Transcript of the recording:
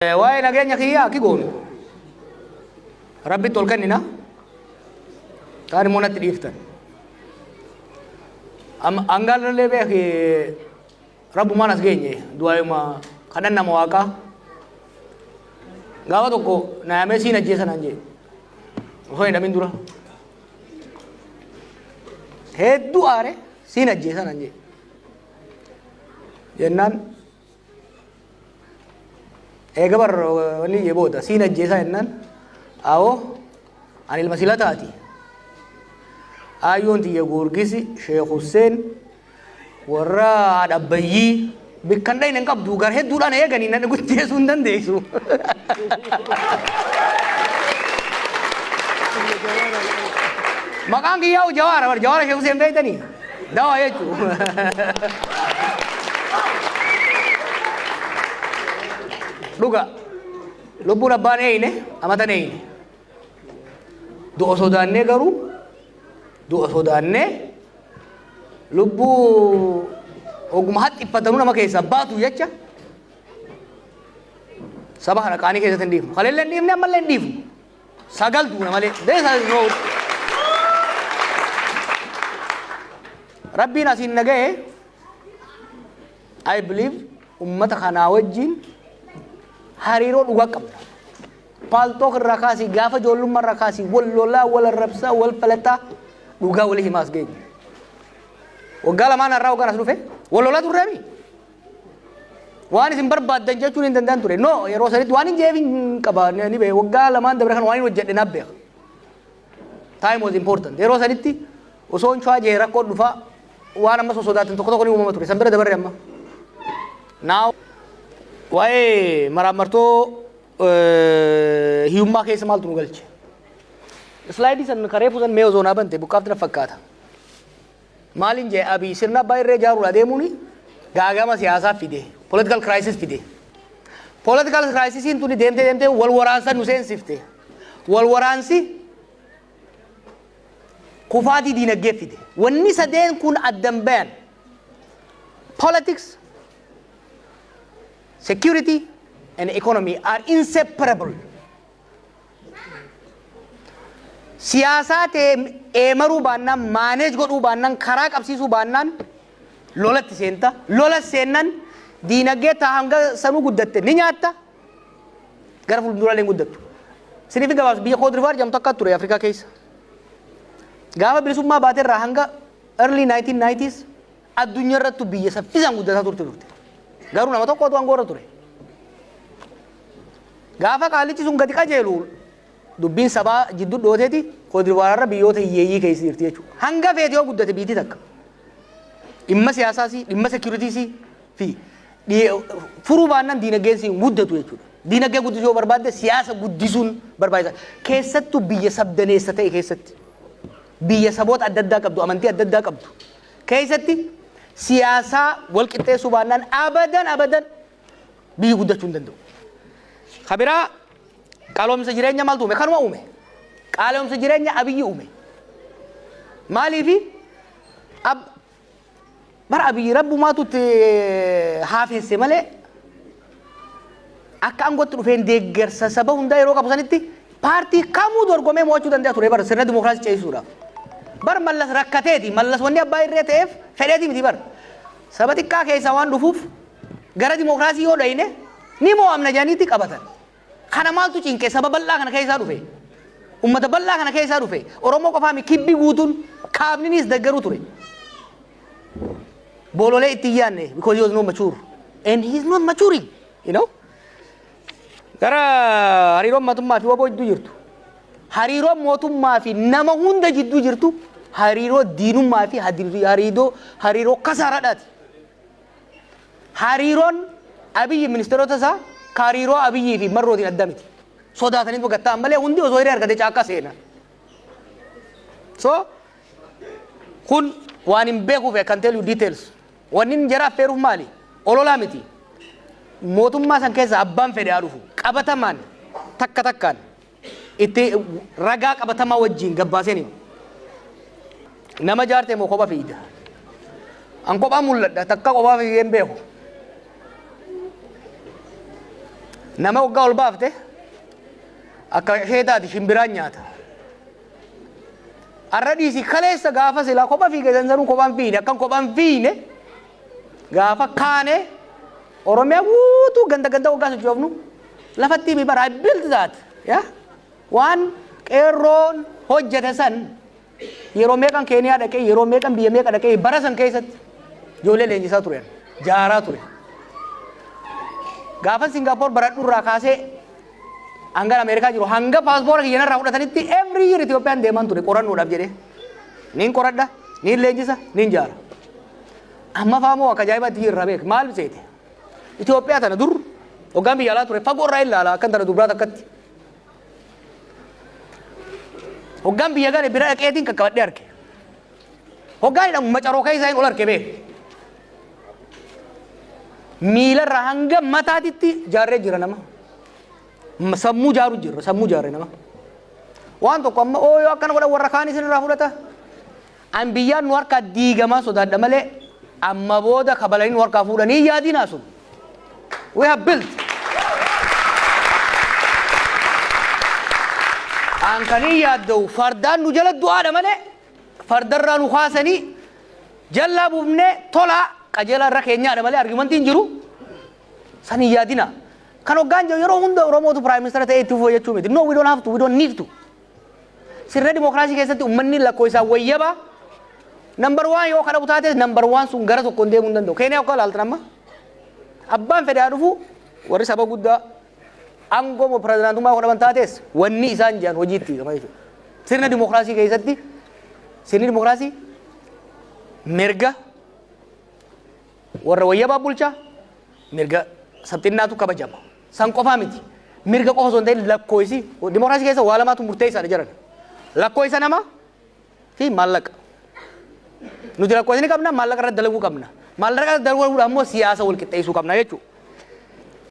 Waa'ee nageenya kiyyaa akki goonu rabbitti ol kennina kaan immoo natti dhiiftan. Hangaallee beeki rabbumaan as geenye du'aayuma kadhan nama waaqaa gaafa tokko na yaamee siin ajjeesa naan jee osoo hin hidhamin dura hedduu aare siin ajjeesa naan jee jennaan Eega bar wanni jee booda siin ajjeesaa jennaan awoo ani ilma silataati. Aayyoon tiyya Goorgisi Sheekh Husseen warra haadha abbayyii bikkan dhayne hin qabdu gar hedduudhaan eeganii nan guddeessuu hin dandeessu. Maqaan kiyyaa Jawaara bar Jawaara Sheekh Husseen beektanii? Dawaa jechuun. Dhuga. Lubbuun abbaan eeyne amatan eeyne. Du'a sodaannee garuu du'a sodaannee lubbuu oguma haxxiffatanuu nama keessaa baatu jecha saba kana qaanii keessatti hin dhiifnu. Kaleellee hin dhiifne ammallee hin dhiifnu. Sagal duuna malee. This is no. Rabbiin asiin na gahe I believe ummata kanaa wajjin hariiroo dhugaa qabna. Paaltook irraa kaasii gaafa ijoollummaa irraa kaasii wal lolaa wal arrabsaa wal falataa dhugaa walii himaas geenye. Waggaa lamaan har'aa waggaan as dhufe wal lolaa turreemi. Waan isin barbaaddan jechuun hin danda'an ture. No, yeroo sanitti waan hin jeef hin qaba ni beeka. Waggaa lamaan dabre kan waan hin hojjedhe naaf beeka. Time was important. Yeroo sanitti osoo hin cuwaa jee rakkoon dhufaa waan amma sosodaatan tokko tokko ni uumama ture. San bira dabarre amma. Now waa'ee maraammartoo hiyyummaa keessa maaltu nu galche? Islaayidii san karee fuusan mee osoo naa bante buqqaafti na fakkaata. Maalin jee Abiy sirna abbaa irree ijaaruudha deemuuni gaagama siyaasaa fide. Political crisis fide. Political crisisiin tuni deemtee deemtee wal waraansa nu seensifte. Wal waraansi kufaatii diinagdee fide. Wanni sadeen kun addan bayan. Politics, security and economy are inseparable. Siyaasaa ta'e eemaruu baannaan, maaneej godhuu baannaan, karaa qabsiisuu baannaan lolatti seenta. Lola seennan diinagdee taa hanga sanuu guddatte ni nyaatta. Gara fuulduraalee hin guddattu. Siniif gabaabsa biyya Koodrivaar jedhamtu akka ture Afrikaa keessa. Gaafa bilisummaa baaterraa hanga early 1990s addunyaa irrattu biyya saffisaan guddataa turte turte. Garuu nama tokkotu aangoo irra ture. Gaafa qaalichi sun gadi qajeelu dubbiin sabaa jidduu dhooteeti Koodrivaararra biyyoota hiyyeeyyii keessa jirti jechuudha. Hanga feete yoo guddate biitii takka. Dhimma siyaasaas, dhimma sekiyuritiis fi furuu baannaan diinagdeen siin guddatu jechuudha. Diinagdee guddisuu yoo barbaadde siyaasa guddisuun barbaachisaadha. Keessattuu biyya sabdaneessa ta'e keessatti. Biyya saboota adda addaa qabdu, amantii adda addaa qabdu keessatti siyaasaa wal qixxeessuu baannaan abadan abadan biyyi guddachuu hin danda'u. Ka biraa qaaloomsa jireenya maaltu uume? Kanuma uume. Qaaloomsa jireenya Abiyyi uume. Maaliifi bara Abiyyi rabbumaatu itti haafesse malee akka aangootti dhufeen deeggarsa saba hundaa yeroo qabu sanitti paartii kamuu dorgomee mo'achuu danda'a ture bara sirna dimokiraasii ceesisuudhaaf. Bar Mallas rakkateeti. Mallas wanni abbaa irree ta'eef fedheeti miti bar. Saba xiqqaa keessaa waan dhufuuf gara dimokiraasii yoo dhayne ni mo'amna jedhaniiti qabatan. Kana maaltu cinqe saba bal'aa kana keessaa dhufe. Ummata bal'aa kana keessaa dhufe. Oromoo qofaa mi kibbi guutuun kaabninis deggeruu ture. Boololee itti hin yaadne because he was not mature. And he is not maturing. You know? Gara hariiroon mootummaa fi waboo jidduu jirtu. Hariiroon mootummaa fi nama hunda jidduu jirtu hariiroo diinummaa fi hariiroo kasaaraadhaati. Hariiroon Abiyyi ministeerota isaa ka hariiroo Abiyyii fi Marrootiin adda miti. Sodaatanii gad ta'an malee hundi osoo hiree argate caakkaa seena. So kun waan hin beekuuf I can tell you details. Wanni inni jara affeeruuf maali? Ololaa miti. Mootummaa san keessa abbaan fedhe haa dhufu. Qabatamaan takka takkaan itti ragaa qabatamaa wajjin gabbaaseen hima. Nama jaarte moo kopha fiigda? An kophaa mul'adha takka kophaa fiigee hin beeku. Nama waggaa ol baafte akka ishee taati shimbiraan nyaata. Arra dhiisi, kaleessa gaafa silaa kopha fiige sansanuu kophaan fiine, akkan kophaan fiine gaafa kaane Oromiyaa guutuu ganda ganda waggaa sochoofnu lafatti himi bara. I built that, yeah? Waan qeerroon hojjete san yeroo meeqan Keeniyaa dhaqee, yeroo meeqan biyya meeqa dhaqee, bara san keessatti ijoollee leenjisaa ture, jaaraa ture. Gaafa Singaappoor baradhu irraa kaasee hanga Ameerikaa jiru, hanga paaspoora kiyya narraa fudhatanitti, every year Itoophiyaan deemaan ture qorannoodhaaf jedhee. Niin qoradha, niin leenjisa, niin jaara. Amma faamoo akka ajaa'ibaatti jirra beek. Maal seete? Itoophiyaa tana dur hoggaan biyya alaa ture fagoo irraa ilaala akkan tana dubraa takkatti. Hoggaan biyya gale bira dhaqeetiin qaqqabadhee arge. Hoggaan hidhamu macaroo keessaa hin ol arge beek. Miilarraa hanga mataatitti jaarree jira nama. Sammuu jaaru jirra, sammuu jaarre nama. Waan tokko amma ooyoo akkana godhan warra kaan isin irraa fudhata. An biyyaan nu harkaa diigamaa sodaadha malee amma booda kabalanii nu harkaa fuudhanii yaadinaa sun. We have built. An kan hin yaadda'u fardaan nu jala du'aadha malee fardarraa nu kaasanii jallaa buufnee tolaa qajeelaa irra keenyaadha malee argumentiin jiru san hin yaadina. Kan hoggaan jiru yeroo hunda Oromootu prime minister ta'ee itti fufuu jechuu miti. No, we don't have to, we don't need to. Sirna dimookiraasii keessatti uummanni lakkoo isaa wayyaba. Number one yoo kadhabu taate, number one sun gara tokkoon deemuu hin danda'u. Keeniyaa akka ilaaltan amma abbaan fedhe haa dhufu, warri saba guddaa aangoo pirezidaantummaa godhaman taates wanni isaan jedhan hojiitti hiikama jechuudha. Sirna dimookiraasii keessatti sirni dimookiraasii mirga warra wayyabaa bulchaa, mirga sabxinnaatu kabajama. San qofaa miti. Mirga qofa osoo hin ta'in lakkoofsi dimookiraasii keessa waa lamaatu murteessaadha jedhan. Lakkoofsa namaa fi maallaqa. Nuti lakkoofsa ni qabna, maallaqa irratti dalaguu qabna. Maallaqa irratti dalaguudhaan immoo siyaasa wal qixxeessuu qabna jechuudha.